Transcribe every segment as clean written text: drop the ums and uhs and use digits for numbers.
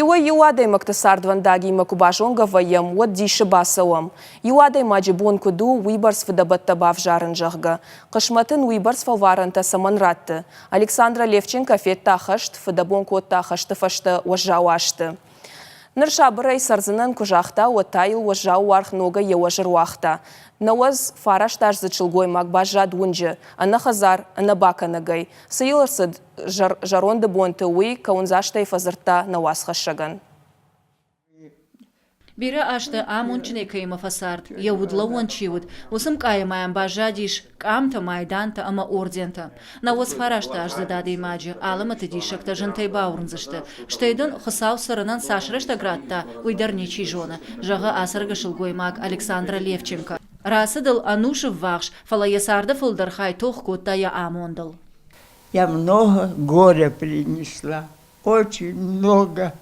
Иуӕй-иу адӕймӕгты цардвӕндагимӕ куы базонгӕ вӕййӕм, уӕд дисы бацӕуӕм. Иу адӕймаджы бон куыд у уыйбӕрц фыдӕбӕттӕ бавзарын, зӕгъгӕ. Хъысмӕт ын уыйбӕрц фӕлварӕнтӕ цӕмӕн ратты? Александра Левченко федта хӕст, фыдӕбон кодта хӕсты фӕстӕ уӕззау азты. Ныр сабырӕй цӕрдзынӕн куы загъта, уӕд та йыл уӕззау уаргъ ногӕй йӕ уӕз ӕруагъта. Науӕдз фарастаздзыд сылгоймаг баззад уынджы, ӕнӕхӕдзар, ӕнӕбакӕнӕгӕй. Цы йыл ӕрцыд зӕронды бонты, уый кӕуындзастӕй фӕдзырдта нӕ уацхӕссӕгӕн. Бирӕ азты амондджынӕй кӕимӕ фӕцард, йӕ удлӕууӕн чи уыд, уыцы мкъайы-ма йӕм баззадис къамтӕ, майдантӕ ӕмӕ ордентӕ. Науӕдзфарастаздзыд адӕймаджы алӕмӕты диссӕгтӕ зынтӕй бауырндзысты, стӕй дын Хуыцау цӕрынӕн цас рӕстӕг радта, уый дӕр ничи зоны, зӕгъы ацӕргӕ сылгоймаг Александра Левченко. Рацыд ыл ӕнусы ввахс, фӕлӕ йӕ царды фылдӕр хай тох кодта йӕ амондыл. Я много горя принесла, очень много.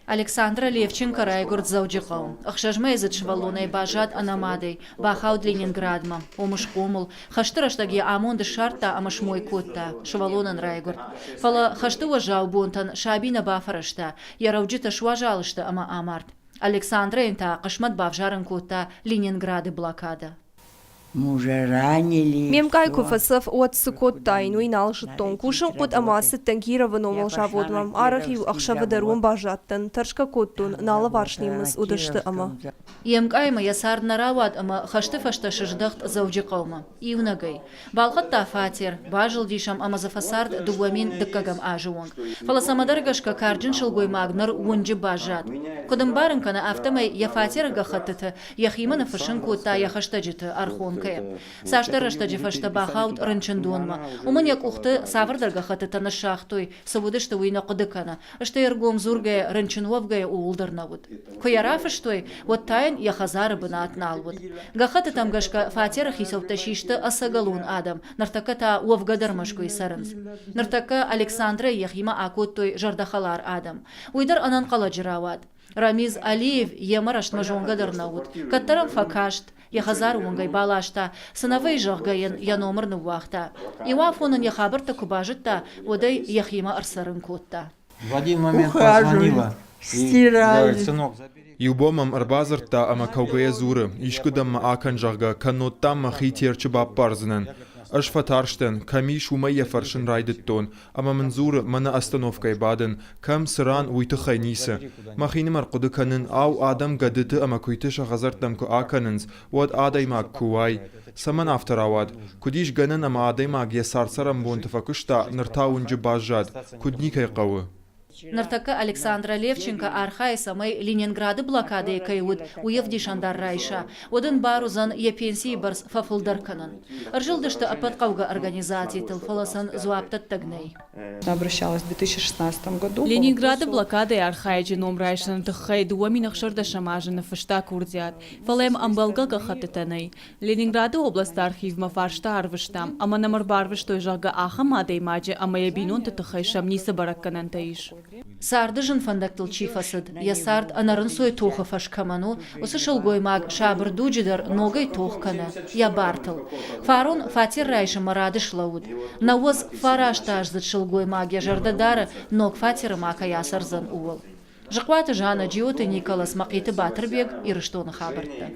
Александра Левченко райгуырд Дзӕуджыхъӕуы. Ӕхсӕзмӕйдзыд сывӕллонӕй баззад ӕнӕмадӕй, бахауд Ленинградмӕ. Уым схъомыл, хӕсты рӕстӕг йӕ амонд ссардта ӕмӕ смой кодта, сывӕллонӕн райгуырд. Фӕлӕ хӕсты уӕззау бонтӕн саби нӕ бафӕрӕзта, йӕ рӕуджытӕ суазал сты ӕмӕ амард. Александрӕйӕн та хъысмӕт бавзарын кодта Ленинграды блокадӕ. Ме мкъай куы фӕцӕф, уӕд цы кодтаин, уый нал зыдтон. Кусын хъуыд ӕмӕ ацыдтӕн Кировы номыл заводмӕ. Арӕх-иу ӕхсӕвы дӕр уым баззадтӕн, тӕрсгӕ кодтон, нӕ алыварс немыц уыдысты ӕмӕ. Йе мкъаймӕ йӕ цард нӕ рауад ӕмӕ хӕсты фӕстӕ сыздӕхт Дзӕуджыхъӕумӕ. Иунӕгӕй. Балхӕдта фатер, базылдис ӕм ӕмӕ дзы фӕцард 2000 дыккӕгӕм азы онг. Фӕлӕ цӕмӕдӕр гӕсгӕ карджын сылгоймаг ныр уынджы баззад. Куыд ӕмбарын кӕны, афтӕмӕй йӕ фатеры гӕххӕттыты йӕхимӕ ныффыссын кодта йӕ хӕстӕджыты Архонкӕйы. Цасдӕр рӕстӕджы фӕстӕ бахауд рынчындонмӕ. Уым ын йӕ къухты цавӕрдӕр гӕххӕттытӕ ныссагътой, цы уыдысты, уый нӕ хъуыды кӕны, стӕй ӕргом дзургӕйӕ рынчын уӕвгӕйӕ ууыл дӕр нӕ уыд. Куы йӕ рафыстой, уӕд та йын йӕ хӕдзары бынат нал уыд. Гӕххӕттытӕм гӕсгӕ фатеры хицӕуттӕ систы ӕцӕгӕлон адӕм, ныртӕккӕ та уӕвгӕ дӕр Мӕскуыйы цӕрынц. Ныртӕккӕ Александрӕйы йӕхимӕ акодтой зӕрдӕхӕлар адӕм. Уый дӕр ӕнӕнхъӕлӕджы рауад. Рамиз Алиев йемӕ рӕстмӕ зонгӕ дӕр нӕ уыд. Кӕддӕр ӕм фӕкаст, йӕ хӕдзары уынгӕй баласта, цы нӕ вӕййы, зӕгъгӕ йын йӕ номыр ныууагъта. Иу афон ын йӕ хабӕрттӕ куы базыдта, уӕд ӕй йӕхимӕ ӕрцӕрын кодта. В один момент позвонила и говорит, сынок, забери. Иу бон мӕм ӕрбадзырдта ӕмӕ кӕугӕйӕ дзуры, искуыдӕм мӕ акӕн, зӕгъгӕ, кӕннод дам мӕхи Терчы баппардзынӕн. Ӕз фӕтарстӕн, кӕм ис, уымӕй йӕ фӕрсын райдыдтон. Ӕмӕ мын дзуры, мӕнӕ остановкӕйы бадын, кӕм, цы ран, уый тыххӕй ницы. Мӕхинымӕр хъуыды кӕнын, ау, адӕм гӕдыты ӕмӕ куыйты сӕ хӕдзӕрттӕм куы акӕнынц, уӕд адӕймаг куы уай. Цӕмӕн афтӕ рауад? Куыд ис гӕнӕн ӕмӕ адӕймаг йӕ цард-цӕрӕнбонты фӕкуыста, ныр та уынджы баззад, куыд никӕй хъӕуы? Ныртӕккӕ Александра Левченко архайы, цӕмӕй Ленинграды блокадӕйы кӕй уыд, уый ӕвдисӕндар райса, уӕд ын бар уыдзӕн йӕ пенсийы бӕрц фӕфылдӕр кӕнын. Ӕрзылдысты ӕппӕт хъӕугӕ организацитыл, фӕлӕ сын дзуапдӕттӕг нӕй. Обращалась в 2016 году. Ленинграды блокадӕйы архайӕджы ном райсыны тыххӕй 2016 азы ныффыста курдиат, фӕлӕ йӕм ӕмбӕлгӕ гӕххӕттытӕ нӕй. Ленинграды областы архивмӕ фарста арвыстам, ӕмӕ нӕм ӕрбарвыстой, зӕгъгӕ, ахӕм адӕймаджы ӕмӕ йӕ бинонты тыххӕй сӕм ницы бӕрӕггӕнӕнтӕ ис. Царды зын фӕндӕгтыл чи фӕцыд, йӕ цард ӕнӕрынцой тохы фӕс кӕмӕн у, уыцы сылгоймаг сабыр дуджы дӕр ногӕй тох кӕны йӕ бартыл. Фарон фатер райсынмӕ рады слӕууыд. 99-аздзыд сылгоймаг йӕ зӕрдӕ дары, ног фатеры ма кӕй ацӕрдзӕн, ууыл. Зыхъуаты Жанна, Джиоты Николас, Мӕхъиты Батырбег, Ирыстоны хабӕрттӕ.